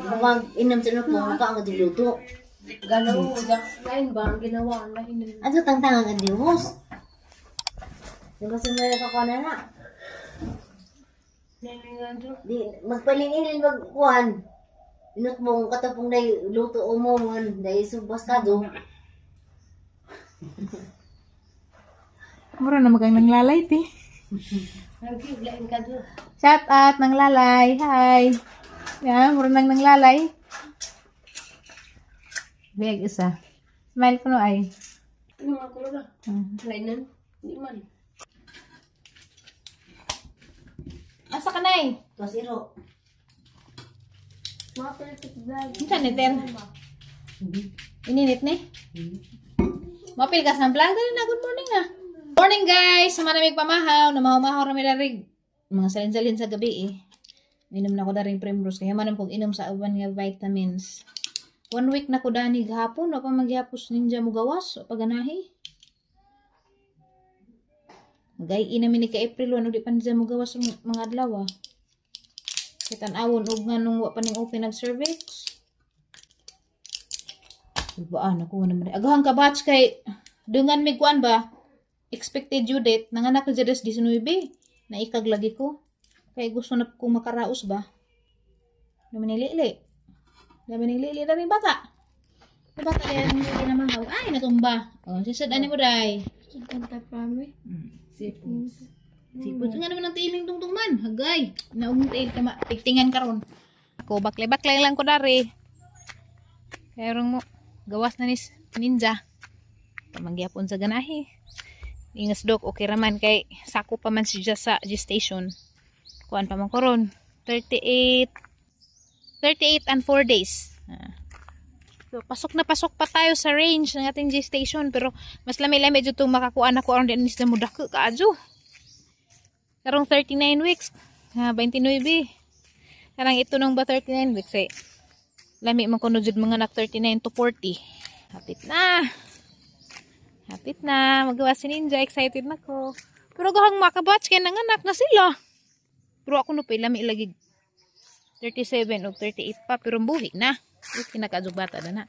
Mag inom sa po mukha ang diluto. Ganaw, lain ba ang ginawa? Lain. Ano tangtangan ang diwos? Diba sa mga kakuha na? Di, magpalingilin magkuhan. Inot mo katapong day luto o mo day subas ka do. Mura na magang nanglalay ti. Shout out nanglalay. Hi. Yan, mura nang nanglalay. Big isa. Smile ko no ay. Ano nga ko na? Lainan? Di man. Asa ka nay? Tuwas iro. Unsa ni Ter? Ininit ni? Mapil ka sa vlog. Dali na, good morning na. Morning guys! Sa manamig pamahaw, namahaw-mahaw rami darig. Mga salin-salin sa gabi eh. Inom na ko daring Primrose. Kaya man kong inom sa uban nga vitamins. 1 week na ko dani gahapon. Wa pa magyapos ninja mo gawas. Wa pa ganahi. Gay ina mi ni ka April 1 di pa ninja mo gawas ang mga adlaw ah. Kay tan-awon og nganong wa pa ning open ang cervix. Ba nakuha naman. Agahang ka batch kay dungan mig kuan ba? Expected due date nanganak na dyan 19. Naikag lagi ko. Kay gusto na kong makaraos ba? Dami ni Lili. Dami ni Lili. Dami bata. May bata din hindi na mahaw. Ay, natumba. Oh, sisad ani mo day. Kanta pa mi. Sipos. Sipos. Nga naman ang tiiling tungtong man. Hagay. Naugong tiil ka ma. Tigtingan karon. Ako bakle-bakle lang ko dari. Kaya mo gawas na ni ninja. Pamangyapon sa ganahi. Ingas dok, okay raman kay sako pa man siya sa gestation. Kuan pa man koron. 38 and 4 days. So, pasok na pasok pa tayo sa range ng ating gestation pero mas lami-lami jud tong makakuan ako aron di anis na mudako kaadyo. Karong 39 weeks, 29. Karang ito nung ba 39 weeks eh. Lami man kuno jud mga anak 39 to 40. Hapit na. Hapit na. Magawa si Ninja. Excited na ko. Pero gahang makabatch kay nanganak na sila. Pero ako no pa lami lagi 37 o 38 pa pero buhi na. Okay na kaadyo bata na na.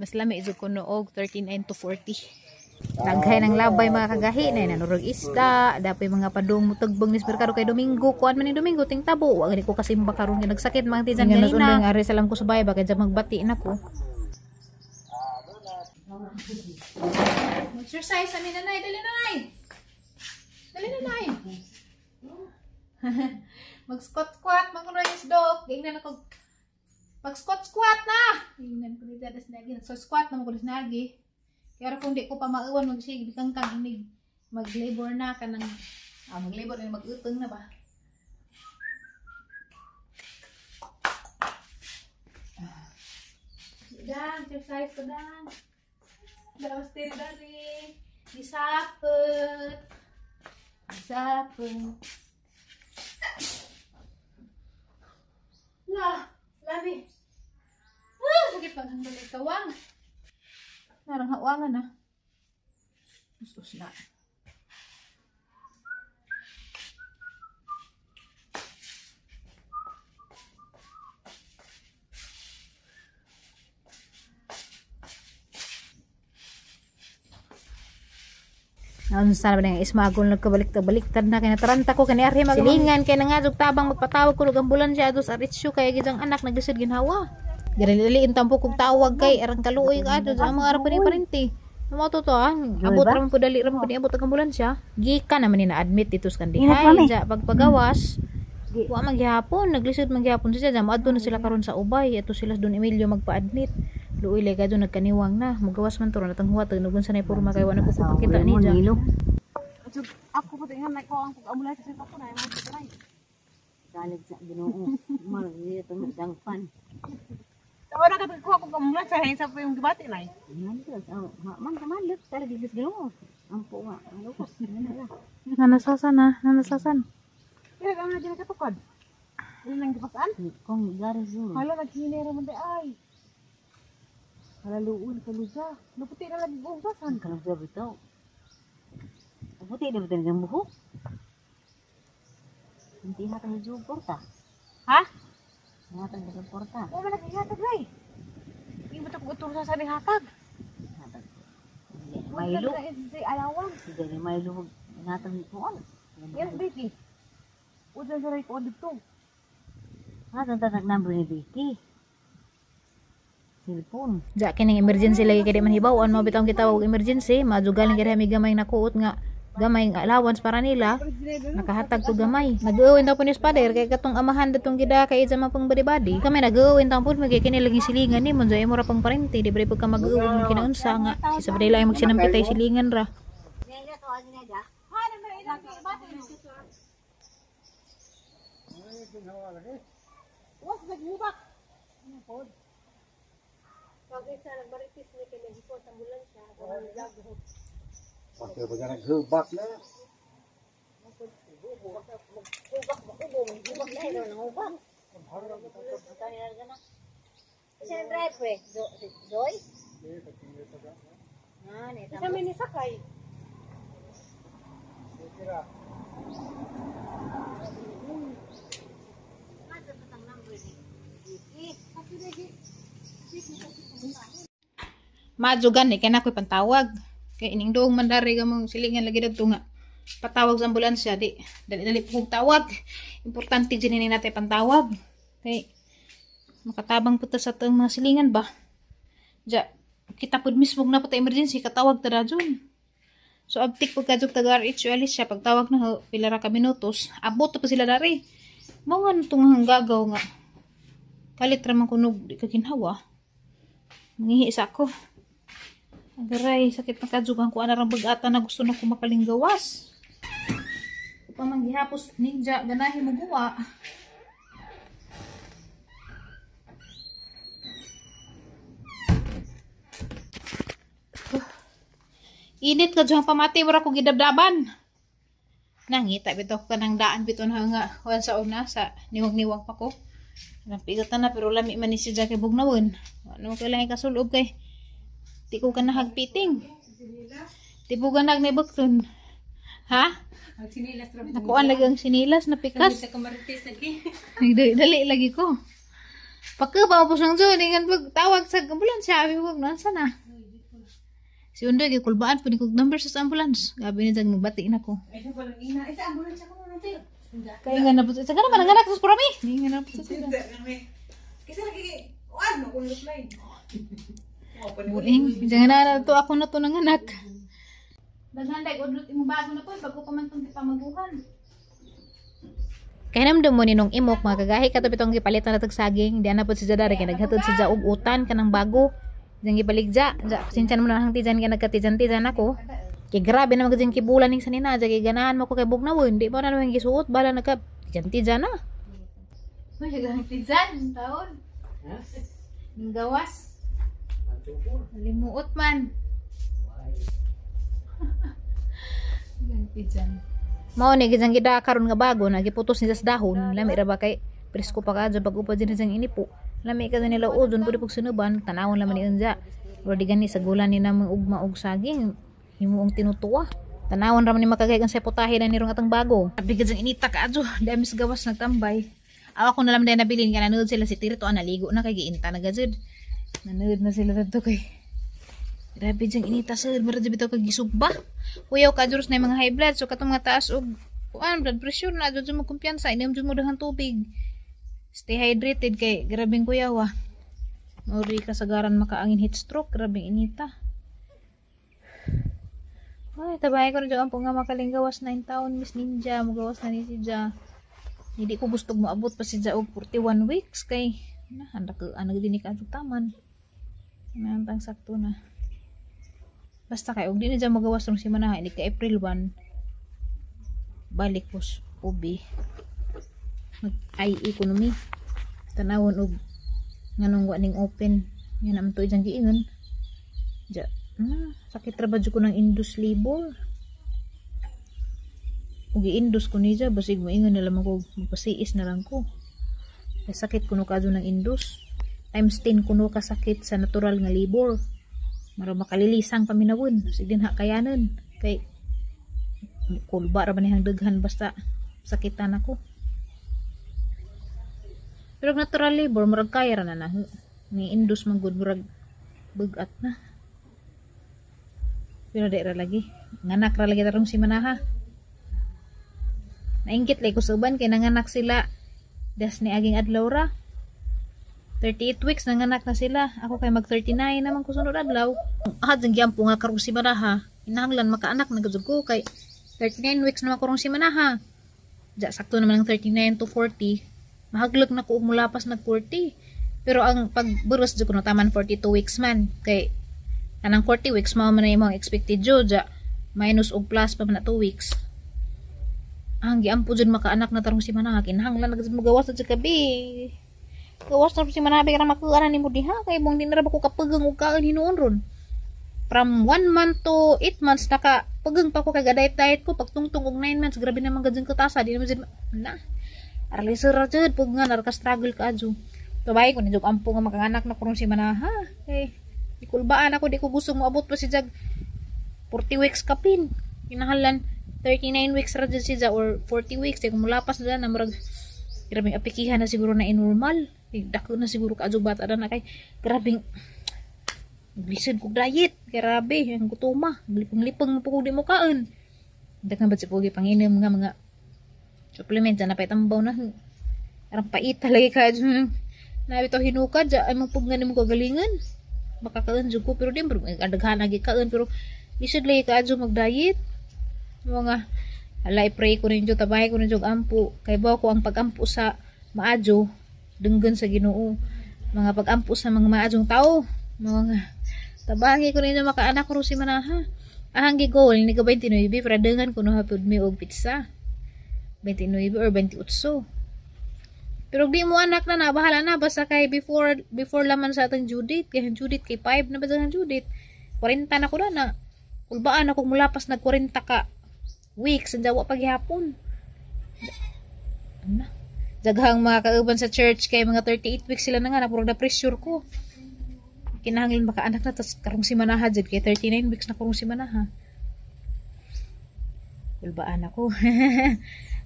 Mas lami jud kuno og 39 to 40. Daghay ng labay mga kagahi na nanurog isda, dapay mga padung mutugbong ni merkado kay Domingo, kuan man ni Domingo ting tabo, wa gani ko kasimba karon kay nagsakit mga tiyan ganina. Ari salam ko sa bahay ba kay magbati na ko. Exercise ami nanay, dali nanay. Dali nanay. Mag squat squat man kuno is dog. Gingnan ako. Mag squat squat na. Gingnan ko ni dadas nagi. So squat na mo ko nagi. Pero kung di ko pa mauwan magsig bikang kang inig mag-labor na kanang mag-labor na mag-utong na ba. Dan, exercise ko dan. Dalawas tiri dari. Disapot. Disapot. La, labi. Ah, sakit pag hanggang kawang. Narang hawangan na. Us-us na. Naunsa na ba nga ismagol nagkabaliktad-baliktad na kay nataranta ko kani arhi magsilingan kay nangadog tabang magpatawag ko og ambulansya adto sa Aritsyo kay gidang anak naglisod ginhawa. Dili tampo kog tawag kay arang kaluoy ka adto sa mga arang pa parente. Mo to ah, abot ra man po dali ra man po ni abot ang ambulansya. Gikan naman ni na-admit dito sa kandihay. Ja pagpagawas wa maghapon, naglisod maghapon siya jam adto na sila karon sa Ubay, adto sila Don Emilio magpa-admit. Luoy lay kadto nagkaniwang na, mugawas man to ron atang huwat nugon sa nay porma kay wa na ko pakita ni ja. Ako pa tingan ko ang pag-ambulansya sa ako na mo try. Galig sa Ginoo. Mar dito dangpan. Tawa na ka ko pag-ambulansya hay sa yung gibati nay. Man kamalot talaga sa Ginoo. Ampo nga, lukos. Nanasasan na, nanasasan. Pero ang na katukod. Ano nang gipasan? Kung garis yun. Hala naghinera man di ay. Halaluon kalusa. Luputi na lagi buong basan. Kalusa bitaw. Puti na ba ang buhok? Hindi na tayo jugor ta. Ha? Hatag ba suporta? O man naghihatag ray. Imo ta kog sa sa hatag. Hatag. Milo. Si alawang. Sige ni Milo hatag ni kuan. Yes, baby. Udan sa ray ko dito. Hatag tatag number ni Vicky. Cellphone. Ja kining emergency lagi kay di man hibaw-an mo bitong kita og emergency, majugaling kay mi gamay nakuot nga gamay nga allowance para nila. Nakahatag ko gamay. Nag-uwin daw po ni Spader kay katong amahan datong gida kay isa man pang badi-badi. Kami nag-uwin taon pud magay kini lagi silingan ni mo imo ra pang parente di ba pud ka mag-uwin mo kinaunsa nga si sa badila ay magsinampitay silingan ra. Pagka ba naghubak na? Hubak na ito, nangubak. Isa ang drive eh. Zoy? Ah, neta. Sa ni sakay. Madyo gani kay nakoy pantawag. Kay ining doong mandari gamong silingan lagi dadto nga patawag sa ambulansya di dali-dali po kog tawag. Importante jud ni natay pantawag. Kay makatabang po ta sa atong mga silingan ba. Ja, kita pud mismo na po ta emergency katawag ta jud. So abtik pud kadtog taga RH siya pagtawag na ho, pila ra ka minutos, abot pa sila dari. Mao nga tong hanggagaw nga. Kalit ra man kunog di ka ginhawa. Mangihi sa ako. Agaray, sakit na kadzugan ko anarang bagata na gusto na ko makalinggawas. Upang manggihapos ninja, ganahin mo guwa. Init ka dyan pamati, wala ko gidabdaban. Nangita bitaw ko kanang daan bitaw na nga kuan sa una sa niwang-niwang pa ko. Napigatan na pero lami man ni si Jackie Bugnawon. Ano mo kailangan kasulob kay di ko kanahagpiting. Di po ganag na ibukton. Ha? Ang sinilas ra. Nakuan lagi ang sinilas, napikas. Sa kamarites lagi. Dali, dali lagi ko. Pagka po siyang zon, ingan pag tawag sa ambulansya, sabi ko, nasa na? Si Undoy, gikulbaan po ni kog number sa ambulance. Gabi ni Dag, magbati na ko. Ay sa walang ina. Ay sa ambulansya ko na tayo. Kaya nga na po, sa naman, ang anak, sus parami. Hindi nga na po sa sila. Kasi lagi kuan mo kung lupay. Buing, diyan na to ako na to ng anak. Daghan dag udlot imo bago na po, bago pa man tong pamaguhan. Kaya namdam mo ni nung imok, mga kagahi ka bitong gipalitan na tag saging, di na po si Jadari, kaya naghatod si Ja og utan kanang bago. Diyan gibaligja, ja, pasensya naman ang tijan kaya nagkatijan-tijan ako. Kay grabe naman kasi kibulan ning sanina, ja kay ganahan mo ko kay bugnawon, di ba na naman gisuot, bala nagka tijan-tijan na. Uy, tijan, taon. Ning gawas. Limuot man. Ganti dyan. Mao ni gijang gida karon nga bago na giputos ni sa dahon, lami ra ba kay presko pa kaadyo pag upod din siyang inipo. Lami ka nila o dun pud pag sunuban, tanawon laman ni unja. Pero di gani sa gulan ni namang ugma og saging, himuong tinutuwa. Tanawon ra man ni makagay ang sa putahe na nirong atang bago. Abi gijang inita kaadyo, dami sa gawas nagtambay. Awa ko na lang din nabilin ka nanood sila si Tirito, ah, naligo na kay giinta na gajud. Nanood na sila dadto kay grabe diyang inita sir, mura dyan bitaw kag gisugba. Kuyaw ka juros na yung mga high blood, so katong mga taas og kuan blood pressure na jud mo kumpiyansa, inom jud mo daghang tubig. Stay hydrated kay grabeng kuyaw ah. Mauri kasagaran makaangin heat stroke, grabeng inita. Ay, tabay ko na dyan po nga makalinggawas na in taon, Miss Ninja, mugawas na ni si Ja. Hindi ko gusto moabot pa si Ja og 41 weeks kay na handa ko ano din ni kaadto taman. Nantang sakto na. Basta kay og di na dyan magawas rong semana hindi ka April 1 balik ko sa OB mag IE economy tanawon og nganong wa ning open nga naman to dyan giingon ja sakit ra ba jud ko ng indus labor ug gi-indus ko niya basig moingon na lamang ko magpasiis na lang ko kay sakit kuno kadto ng indus times 10 kuno kasakit sa natural nga labor. Mara makalilisang paminawon sige din ha kayanan kay kulba ra man niyang daghan basta sakitan ako. Pero natural labor, murag kaya ra na na. Ni induce man gud, murag bugat na. Pero di ra lagi. Nganak ra lagi tarong si Manaha. Nainggit lay ko sa uban kay nanganak sila das ni aging adlaw ra. 38 weeks nanganak na sila. Ako kay mag 39 naman ko sunod adlaw. Ahad jang gyampo nga karong si Manaha. Kinahanglan makaanak na gud ko kay 39 weeks naman karong si Manaha. Ja, sakto naman ang 39 to 40. Mahaglok na ko og mulapas nag 40. Pero ang pagburos jud kuno taman 42 weeks man kay kanang 40 weeks mao man na imong expected due ja minus og plus pa man na 2 weeks. Ang giampo jud makaanak na tarong si Manaha, kinahanglan na gud magawas na jud kabi. Gawas na si Manaha kay makuha na nimo diha kay mong di na ra ba ko kapagang og kaon hinuon ron. From 1 month to 8 months naka pagang pa ko kay ga-diet diet ko. Pagtungtong og 9 months, grabe naman gud katasa, di naman jud na. Aralisir ra jud pag nga narka struggle ka adyo. Tabay ko ni jud ampo nga makanganak na kurong si Manaha. Eh, ikulbaan ako, di ko gusto moabot pa si Jag 40 weeks kapin. Kinahanglan 39 weeks ra jud si Ja or 40 weeks kay kung mulapas na na, murag grabeng apikihan na siguro na inormal. Dako na siguro ka bata na kay grabeng lisod kog diet. Grabe ang gutoma, lipang-lipang mo po di mo kaon. Daghan ba si pugi panginom nga mga supplement na paitambaw na. Arang pait lagi ka na bitaw hinukad ja ay mong pug nga nimo kagalingan. Makakaon jud ko pero di mo daghan lagi kaon, pero lisod lagi ka adyo mag-diet. Mga ala, i-pray ko ninyo, tabay ko ninyo ampo kay ba ko ang pagampo sa maadyo denggan sa Ginoo, mga pagampo sa mga maadyong tao. Mga tabangi ko ninyo makaanak ko si Manaha. Ahang gi-goal ni ka 29 para dangan ko no hapod mi og pizza. 29 or 28. Pero di mo anak na na, bahala na, basta kay before before laman sa atong due date, kay due date kay 5 na ba ang due date? 40 na ko na na. Kulbaan ako mulapas nag 40 ka weeks ang jawa paghihapon. Ano? Daghang mga kauban sa church kay mga 38 weeks sila na nga na, puro na pressure ko. Kinahanglan baka anak na tas karong si Manaha jud kay 39 weeks na karong si Manaha. Kulbaan ako.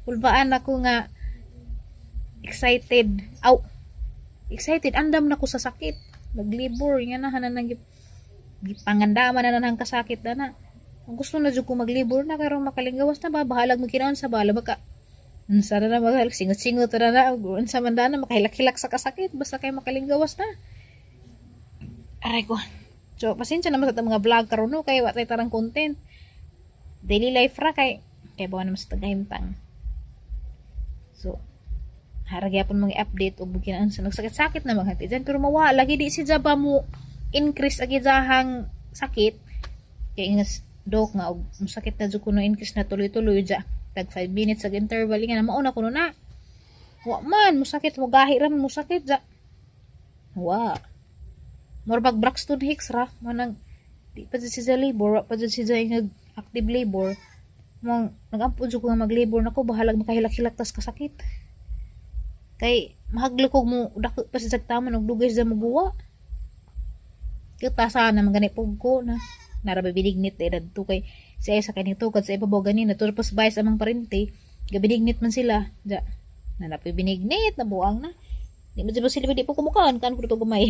Kulbaan ako nga excited. Aw. Excited andam na ko sa sakit. Maglibor nga na hanan nang gipangandaman na nang kasakit na na. Ang gusto na jud ko maglibor na karon makalinggawas na ba, bahalag magkinaon sa bala baka unsa na na maghal singot-singot na na unsa man na makahilak-hilak sa kasakit basta kay makalinggawas na. Aray ko. So, pasensya naman sa mga vlog karon no, kay wa tay tarang content. Daily life ra kay kay bawa naman sa tagahimtang. So, hara gyapon mga update og bukinan sa nagsakit-sakit na mga dyan. Pero mawa lagi di si Jaba mo increase agi jahang sakit. Kay nga dok nga og sakit na jud kuno increase na tuloy-tuloy ja. Tag 5 minutes ag interval nga na mauna kuno na. Wa man mo sakit, mo gahi ra mo sakit ja. Wa. Mura bag Braxton Hicks ra, manang di pa jud siya labor, wa pa jud siya nag active labor. Mong nagampo jud ko nga mag-labor nako, bahalag makahilak-hilak tas kasakit. Kay mahaglok og mo dako pa siya taman og dugay siya moguwa. Kita sana man gani pug ko na nara ba binignit eh dadto kay siya sa kaning tukad sa ibabaw gani na tapos bayas amang parente gabinignit man sila ja na napoy binignit na buang na. Di mo sila di po kumukaan kan ko to gumay.